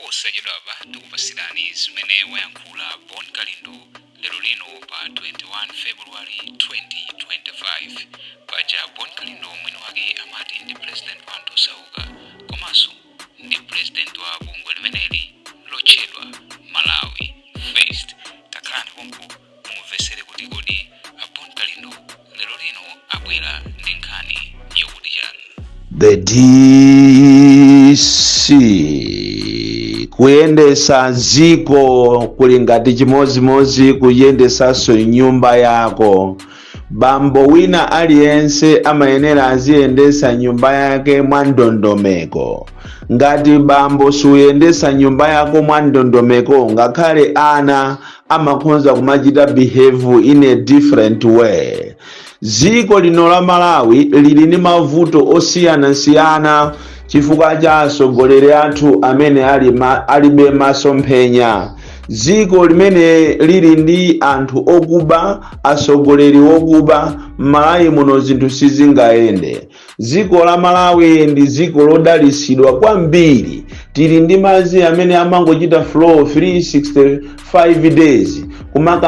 Posachedwapa tikupasirani zimene wayankhula Bon Kalindo lero lino pa 21 February 2025. Paja Bon Kalindo mwini wake amati ndi president wa anthu osauka komanso ndi president wa bungwe limeneli lotchedwa Malawi First. Takhalani pompo mumvesere kuti kodi a Bon Kalindo lero lino abwera ndi nkhani yokuti chani. The DC, kuyendesa ziko kuli ngati chimozimozi kuyendesanso nyumba yako. Bambo wina aliyense amayenera aziyendesa nyumba yake mwa ndondomeko. Ngati bambo suyendesa nyumba yako mwa ndondomeko, ngakhale ana amakhonza kumachita behave in a different way. Dziko lino la Malawi lili ndi mavuto osiyanasiyana chifukwa cha atsogoleri athu amene alibe masomphenya. Dziko limene lili ndi anthu okuba, atsogoleri okuba, m'Malawi muno zinthu sizingayende. Dziko la Malawi ndi dziko lodalitsidwa kwambiri. Tili ndi madzi amene amangochita flow 365 days,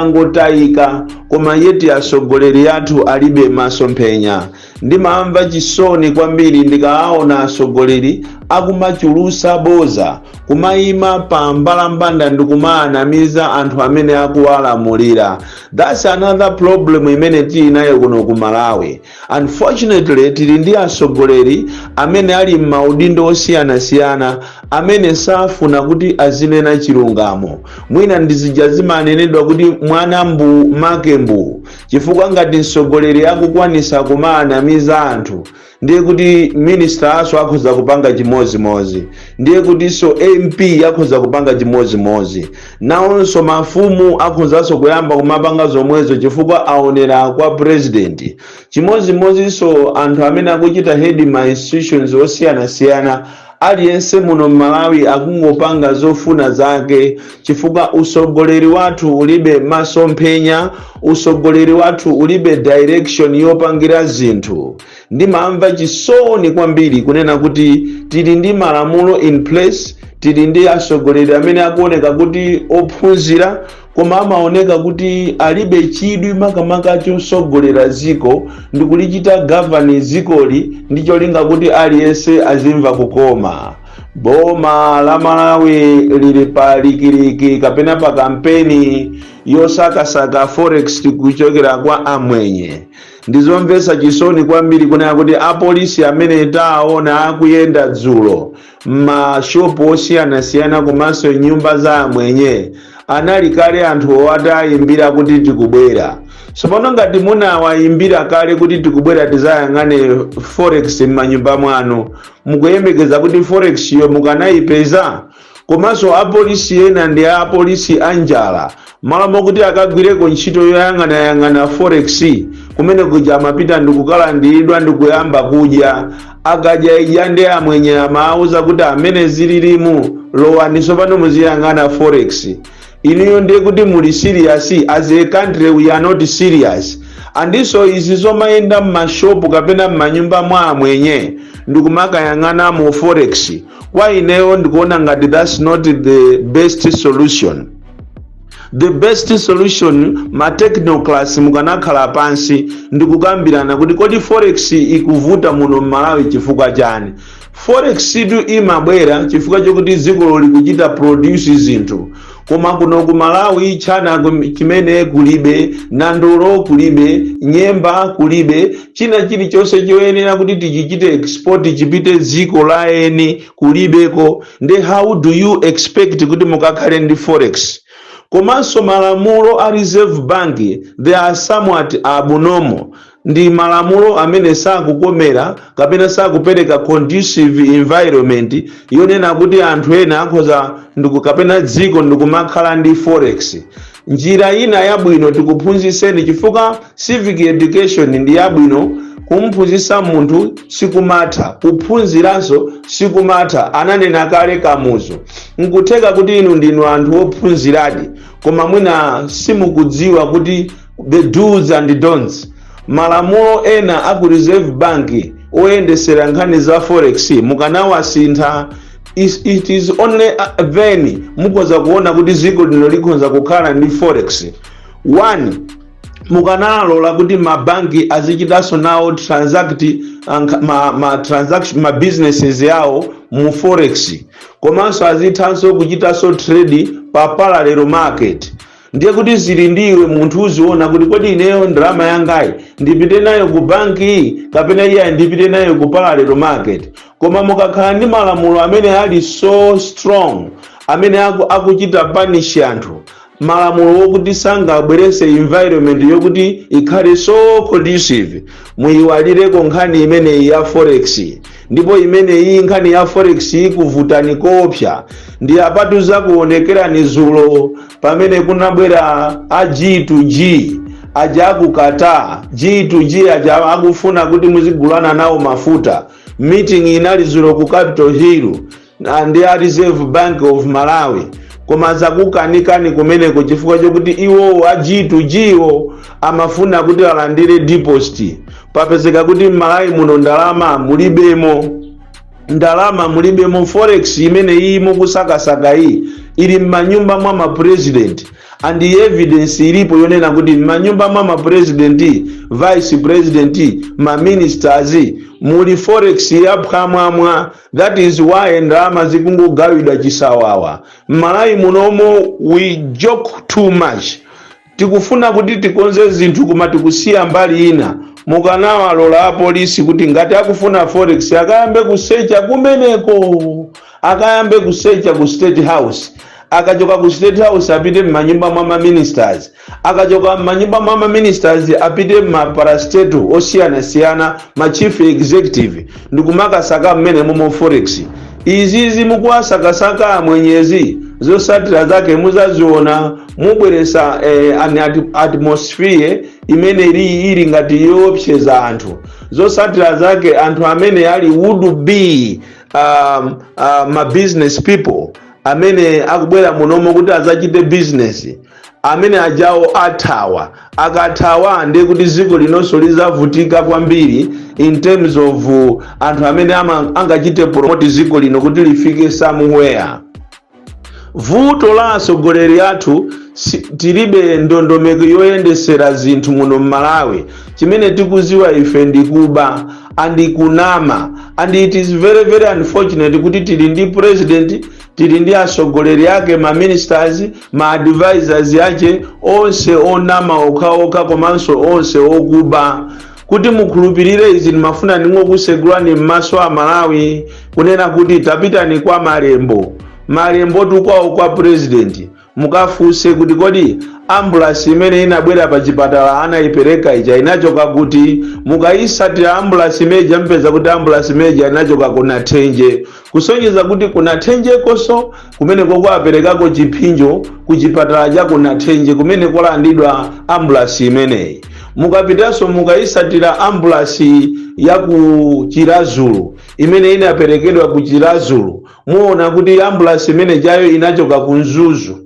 kumakangotayika, koma yet atsogoleri athu alibe masomphenya. Ndimamva chisoni kwambiri ndikawaona atsogoleri akumachulusa boza, kumayima pa mbalambanda ndikumaanamiza anthu amene akuwalamulira. That's another problem imene tili nayo kuno ku Malawi. Unfortunately, tili ndi atsogoleri amene ali m'maudindo osiyanasiyana amene safuna kuti azinena chilungamo. Mwina ndizija zimanenedwa kuti mwana mbu make mbu, chifukwa ngati mtsogoleri akukwanisa kumaanamiza anthu, ndiye kuti minister aso akhoza kupanga chimozimozi, ndiye kutinso MP akhoza kupanga chimozimozi, nawonso mafumu akhozanso kuyamba kumapanga zomwezo chifukwa aonera kwa president. Chimozimozinso anthu amene akuchita head ma institutions osiyanasiyana. Aliyense muno mMalawi akungopanga zofuna zake chifukwa usogoleri wathu ulibe masomphenya, usogoleri wathu ulibe direction yopangira zinthu. Ndimamva chisoni kwambiri kunena kuti tili ndi malamulo in place, tili ndi atsogoleri amene akuoneka kuti ophunzira, koma amaoneka kuti alibe chidwi makamaka chosogolera ziko ndikulichita govern zikoli ndi cholinga kuti aliyense azimva kukoma. Boma la Malawi lili pa likiliki kapena pa kampeni yosakasaka forex kuchokera kwa amwenye. Ndizomvetsa chisoni kwambiri kunena kuti apolisi amene taona akuyenda dzulo m'mashopu osiyanasiyana komanso nyumba za amwenye anali kale anthu atayimbira kuti tikubwera. Tsopano ngati munawayimbira kale kuti tikubwera tizayang'ane forex m'manyumba mwanu, mukuyembekeza kuti forex yo mukanayipeza? Komanso apolisi ena ndi apolisi anjala. Malo mokuti akagwireko ntchito yoyang'anayang'ana forex kumene kuja, amapita ndikukalandiridwa ndikuyamba kudya. Akadya idya ndi amwenye amawuza kuti amene zililimu, lowani tsopano muziyang'ana forex. Inuyo ndiye kuti muli serious? As a country we are not serious. Andinso izi zomayenda m'mashopu kapena m'manyumba mwa amwenye ndikumakayang'ana mu forex, kwa ineyo ndikuona ngati that's not the best solution. The best solution, ma technocrats mukanakhala pansi ndikukambirana kuti kodi forex ikuvuta muno mMalawi chifukwa chani? Forex tu imabwera chifukwa chokuti dziko likuchita produce zinthu, koma kuno ku Malawi chana chimene kulibe, nandolo kulibe, nyemba kulibe, china chilichonse choyenera kuti tichichite export chipite dziko la eni kulibeko. Ndi how do you expect kuti mukakhale ndi forex? Komanso malamulo a Reserve Bank, they are somewhat abnormal. Ndi malamulo amene sakukomera kapena sakupereka conducive environment yonena kuti anthu ena akhoza ndiku kapena dziko ndikumakhala ndi forex. Njira ina yabwino tikuphunzitseni, chifukwa civic education ndi yabwino. Kumphunzitsa munthu sikumatha, kuphunziranso sikumatha, ananena kale Kamuzu. Nkutheka kuti inu ndinu anthu ophunziradi, koma mwina simukudziwa kuti the do's and don'ts. Malamulo ena aku Reserve Bank oyendesera nkhani za forex mukanawasintha. It is only then mukhoza kuona kuti dziko lino likhoza kukhala ndi forex. One, mukanalola kuti mabanki azichitanso nawo transact ma transaction, ma businesses yawo mu forex, komanso azithanso kuchitanso trade pa parallel market. Ndiye kuti zili ndiwe munthu, uziona kuti kodi ineyo ndalama yangayi ndipite nayo ku banki kapena iyayi ndipite nayo ku parallel market. Koma mukakhala ndi malamulo amene ali so strong, amene akuchita punish anthu, malamulo wokuti sangabwerese environment yokuti ikhale so conducive, muyiwalireko nkhani imeneyi ya forex. Ndipo imeneyi nkhani ya forex ikuvutani koopsa. Ndi apatu zakuonekerani zulo pamene kunabwera a G2G aja akukata G2G aja akufuna kuti muzigulana nawo mafuta. Meeting inali zulo ku Capitol Hill ndi a Reserve Bank of Malawi, koma zakukanikani kumeneko chifukwa chokuti iwowo a G2G wo amafuna kuti alandire deposit. Papezeka kuti m'Malawi muno ndalama mulibemo, ndalama mulibemo. Forex imene iyi mukusakasaka iyi ili m'manyumba mwa mapresident, and evidence ilipo yonena kuti m'manyumba mwa mapresident, vice president, maministers muli forex yaphwamwamwa. That is why ndalama zikungogawidwa chisawawa m'Malawi munomo. We joke too much. Tikufuna kuti tikonze zinthu, koma tikusiya mbali ina. Mukanawalola apolisi kuti ngati akufuna forex akayambe kusecha kumeneko, akayambe kusecha ku State House. Akachoka ku State House apite m'manyumba mwa maministers, akachoka m'manyumba mwa maministers apite m'maparastatal osiyanasiyana, ma chief executive, ndikumakasaka mmene momo forex. Izizi mukuwasakasaka amwenyezi, zosatira zake muzaziona. Mubweresa an atmosphere imene ili ngati yoopseza anthu. Zosatira zake anthu amene ali would be ma business people amene akubwera munomo kuti azachite business, amene ajawo athawa. Akathawa, ndiye kuti dziko linonso lizavutika kwambiri in terms of anthu amene angachite promote dziko lino kuti lifike somewhere. Vuto la atsogoleri athu, tilibe ndondomeko yoyendesera zinthu muno mMalawi. Chimene tikuziwa ife ndi kuba and kunama, and it is very very unfortunate kuti tili ndi president, tili ndi atsogoleri ake, ma ministers, ma advisors ache, onse onama okhaokha komanso onse okuba. Kuti mukhulupirire izi, ndimafuna ndingokusegulani m'maso a Malawi kunena kuti tapitani kwa Malembo. Malembo tukwawo kwa president, mukafunse kuti kodi ambulance imene inabwera pa chipatala anayipereka ija inachoka kuti? Mukayisatira ambulance imeja, mpeza kuti ambulance imeja inachoka kuna Thenje, kusonyeza kuti kuna Thenjekonso kumene kokwaperekako chiphinjo ku chipatala cha kuna Thenje kumene kwalandidwa ambulance imeneyi. Mukapitanso mukayisatira ambulance ya ku Chirazulu imene inaperekedwa ku Chirazulu, muona kuti ambulance imene chayo inachoka ku Mzuzu.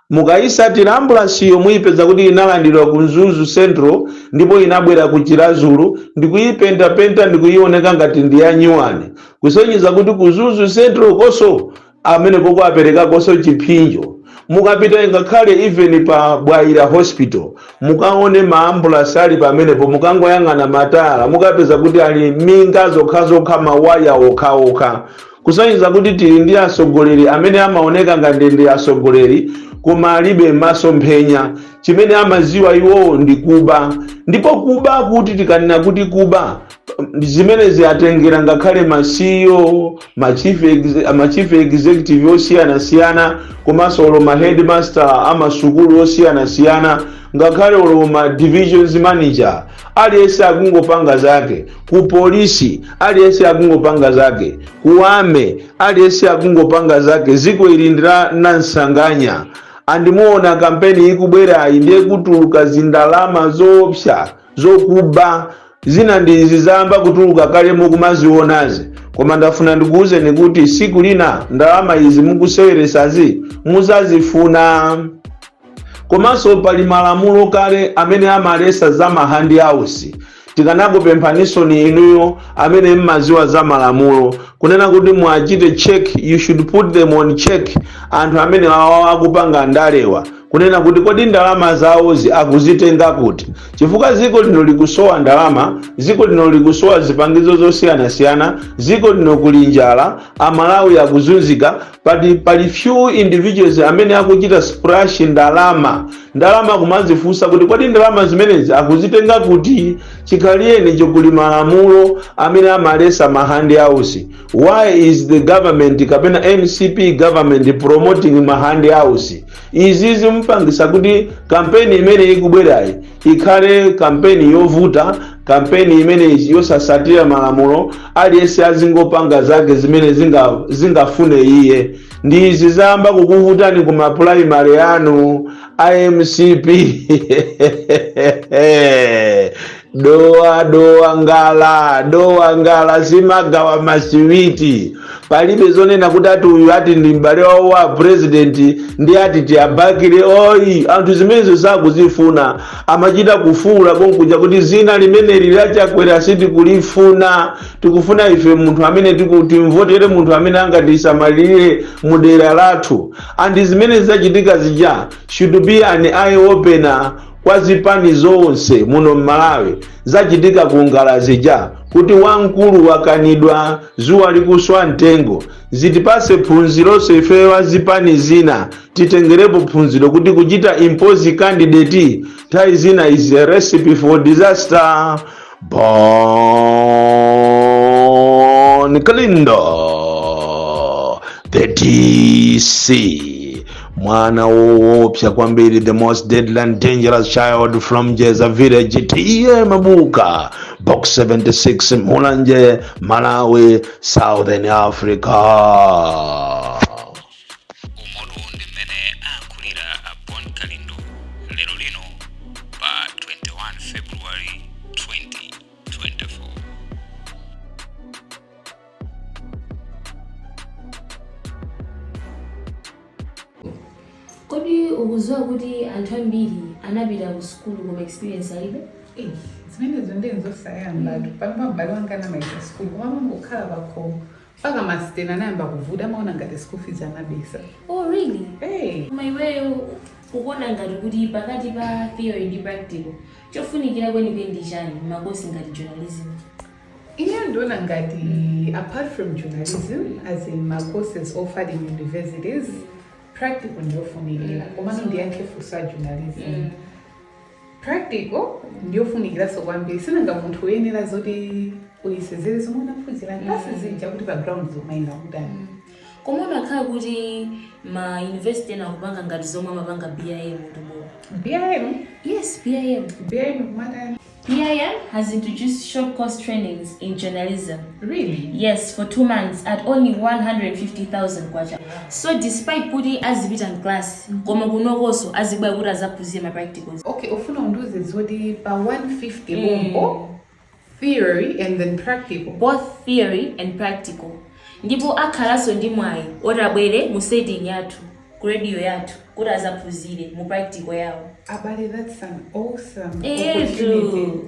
Mukayisatira ambulansiyo, muyipeza kuti inalandidwa ku Mzuzu Central ndipo inabwera ku Chirazulu ndikuyipentapenta ndikuyioneka ngati ndi ya nyuwani, kusonyeza kuti ku Mzuzu Central koso amene koko aperekakonso chiphinjo. Mukapita ngakhale even pa Bwaira Hospital, mukaone maambulasi ali pamenepo, mukangoyang'ana matala, mukapeza kuti ali minga zokhazokha, mawaya okhaokha, kusonyeza kuti tili ndi atsogoleri amene amaoneka ngati ndi atsogoleri koma alibe masomphenya. Chimene amaziwa iwowo ndi kuba. Ndipo kuba, kuti tikanena kuti kuba, zimene ziyatengera ngakhale ma CEO, ma chief executive osiyanasiyana, komanso olo ma headmaster amasukulu osiyanasiyana, ngakhale olo ma divisions manager, aliyense akungopanga zake. Ku polisi aliyense akungopanga zake, ku army aliyense akungopanga zake. Ziko ili ndila nansanganya. Andimuona kampeni ikubwerayi, ndiye kutuluka zindalama zoopsa zokuba. Zina ndi zayamba kutuluka kale mukumazionazi, koma ndafuna ndikuwuzeni kuti siku lina ndalama izi mukuseweresazi muzazifuna. Komanso pali malamulo kale amene amalesa za ma handouts. Tikanakupemphanisoni inuyo amene mmaziwa za malamulo kunena kuti mwachite check, you should put them on check, anthu amene awawa akupanga ndalewa, kunena kuti kodi ndalama zawozi akuzitenga kuti? Chifukwa dziko lino likusowa ndalama, dziko lino likusowa zipangizo zosiyanasiyana, dziko lino kuli njala, Amalawi akuzunzika. Pali few individuals amene akuchita splash ndalama. Ndalama kumazifunsa kuti kodi ndalama zimenezi akuzitenga kuti? Chikhaliyeni kuli malamulo amene amalesa ma handouts. Why is the government kapena MCP government promoting ma handouts? Izi zimupangisa kuti kampeni imene ikubwerayi ikhale kampeni yovuta, kampeni imene yosasatira malamulo, aliyense azingopanga zake zimene zingafune iye. Ndi izi zayamba kukuvutani ku ma primary anu iMCP. Dowa, Dowa ngala, Dowa ngala zimagawa masiwiti. Palibe zonena kuti ati uyu ati ndi m'bale wawo wa president ndi ati tiyabakire oyi. Anthu zimenezo sakuzifuna, amachita kufuula konkuja kuti zina limeneli laChakwera sitikulifuna, tikufuna ife munthu amene timvotere, munthu amene angatisamalire mudera lathu. And zimene zachitika zija should be an eye opener kwa zipani zonse muno mMalawi. Zachitika ku ngala zija kuti wamkulu wakanidwa zuwa likuswa mtengo, zitipase phunzironso ife wa zipani zina, titengerepo phunziro kuti kuchita impose candidate nthawi zina is a recipe for disaster. Bon Kalindo, the DC, mwana woopsa kwambiri, the most deadly and dangerous child from Jeza village, T/A Mabuka, Box 76, Mulanje, Malawi, Southern Africa. Umotu ndi mmene ayankhulira a Bon Kalindo lero lino pa 21 February 2024. Kodi ukudziwa kuti anthu ambiri anapita ku sukulu koma experience alibe? Eh, zimenezo ndi nzosayambatu. Panopa m'bale wanga anamaliza sukulu koma amangokhala pakhomo mpaka masitena anayamba kuvuta, amaona ngati school fees anabisa. Oh, really? Hey. Koma iweyo ukuona ngati kuti pakati pa theory ndi practical, chofunikira kwenikweni ndi chani m'makosi ngati journalism? Ineyo ndiona ngati apart from journalism, as in ma courses offered in universities, practical ndiyofunikira. Komano ndiyankhe funso ya journalism, practical ndiyofunikiranso kwambiri. Sinanga munthu uyenera zoti uyesezere zomwe unaphunzira klasi zija kuti pa ground zomayenda kutani. Koma umakhala kuti ma university ena akupanga ngati zomwe amapanga BIM tubo. BIM? Yes, BIM. BIM kumatani? BIM has introduced short course trainings in journalism. Really? Yes, for 2 months at only 150,000 kwacha. So despite kuti azipita in class, koma kunokonso azibwera kuti azaphunzire ma practicals. Okay, ufuna undiuze zoti pa 150 pompo theory and then practical? Both theory and practical. Ndipo akhalanso ndi mwayi oti abwere mu setting yathu, ku radio yathu, kuti azaphunzire mu practical yawo. Abale, that's an awesome opportunity. Etu.